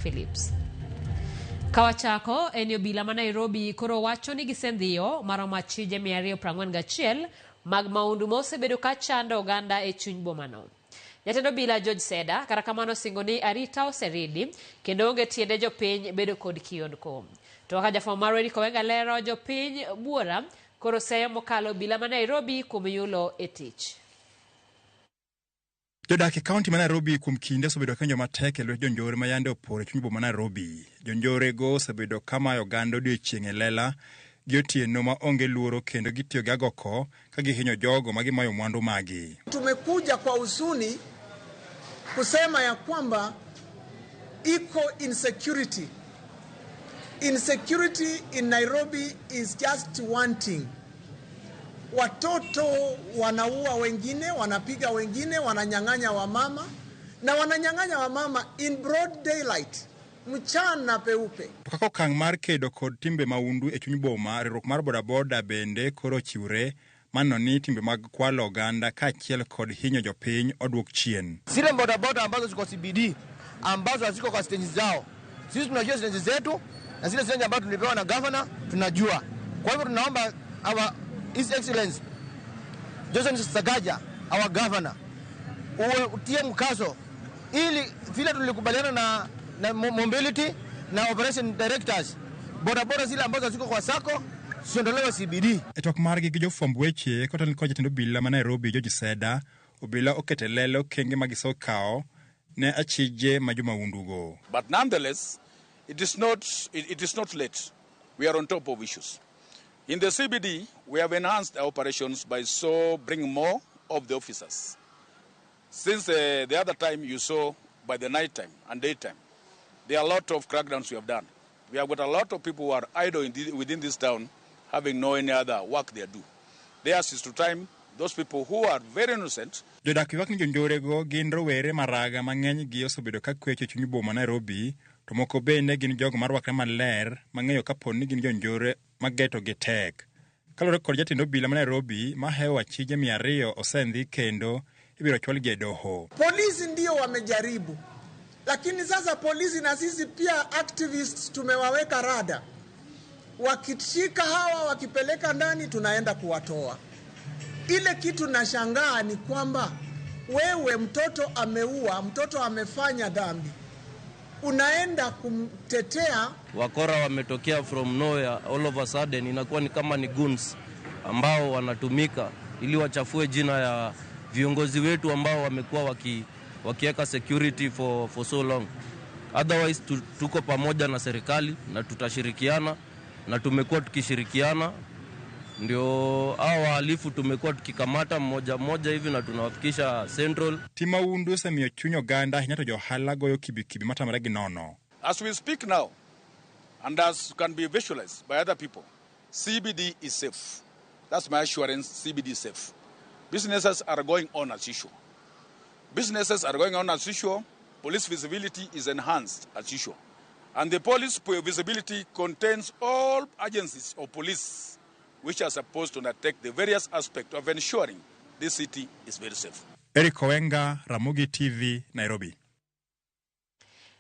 Phillips. Kawachako en obila ma Nairobi koro wacho ni gisendhiyo maromo achije 241 mag maundu ma osebedo ka chando oganda e chuny bomano. Jatend obila George Seda kata kamano osingo ni arita oseridi kendo onge tiende jopiny bedo kod kiondko. To kaka jafwambo marwa Eric Owenga lero, jopiny buora koro seyo mokalo obila ma Nairobi kuom yulo e tich. Jodak e kaunti ma Nairobi kuom kinde osebedo ka matek e lwet jonjore ma yande oporo e chuny boma Nairobi. Jonjorego osebedo ka mayo oganda odiechieng' e lela gi otieno ma onge luoro kendo gitiyo gi agoko ka gihinyo jogo ma gimayo mwandu magi. Tumekuja kwa huzuni kusema ya kwamba iko insecurity. Insecurity in Nairobi is just wanting. Watoto wanaua wengine, wanapiga wengine, wananyang'anya wamama na wananyang'anya wamama in broad daylight, mchana peupe. To kaka okang' mar kedo kod timbe maundu e chuny boma, riwruok mar bodaboda bende koro ochiwre maneno ni timbe mag kwalo oganda kaachiel kod hinyo jopiny oduok chien. Zile bodaboda ambazo ziko CBD ambazo haziko kwa stendi zao, sisi tunajua stendi zetu na zile stendi ambazo tulipewa na governor tunajua. Kwa hivyo tunaomba our His Excellency Johnson Sakaja, our governor, uwe utie mkazo ili vile tulikubaliana na mobility na operation directors, bodaboda zile ambazo ziko kwa sacco ziondolewe CBD. E twak margi gi jofwamb weche kotelni kod jatend obila ma Nairobi George Seda, obila oketo e lela okenge ma gisekawo ne achije ma jomaundugo. But nonetheless, it is not late. We are on top of issues. In the CBD, we have enhanced our operations by so bringing more of the officers. Since the other time you saw by the night time and daytime, there are a lot of crackdowns we have done. We have got a lot of people who are idle within this town, having no any other work they do. Theirs is to time those people who are very innocent. Jodak ywak ni jonjorego gin rowere maraga ma ng'enygi osebedo ka kwecho e chuny boma Nairobi, to moko bende gin jogo marwakre maler mang'eyo kapo ni gin jonjore mageto gi tek. Kaluwore kod jatend obila ma Nairobi, mahewo achije 200 osendhi kendo ibiro chwalgi e doho. Polisi ndio wamejaribu, lakini sasa polisi na sisi pia activists tumewaweka rada. Wakishika hawa wakipeleka ndani, tunaenda kuwatoa. Ile kitu nashangaa ni kwamba wewe mtoto ameua, mtoto amefanya dhambi, unaenda kumtetea. Wakora wametokea from nowhere all of a sudden, inakuwa ni kama ni goons ambao wanatumika ili wachafue jina ya viongozi wetu ambao wamekuwa wakiweka security for so long. Otherwise tuko pamoja na serikali na tutashirikiana na tumekuwa tukishirikiana, ndio hao wahalifu tumekuwa tukikamata mmoja mmoja hivi na tunawafikisha Central. Tim maundu osemiyo chuny oganda ahinya to johala goyo kibikibi matamre gi nono. As we speak now, and as can be visualized by other people, CBD is safe. That's my assurance, CBD is safe. Businesses are going on as usual. Businesses are going on as usual. Police visibility is enhanced as usual. And the police visibility contains all agencies of police which are supposed to undertake the various aspects of ensuring this city is very safe. Eric Owenga, Ramogi TV, Nairobi.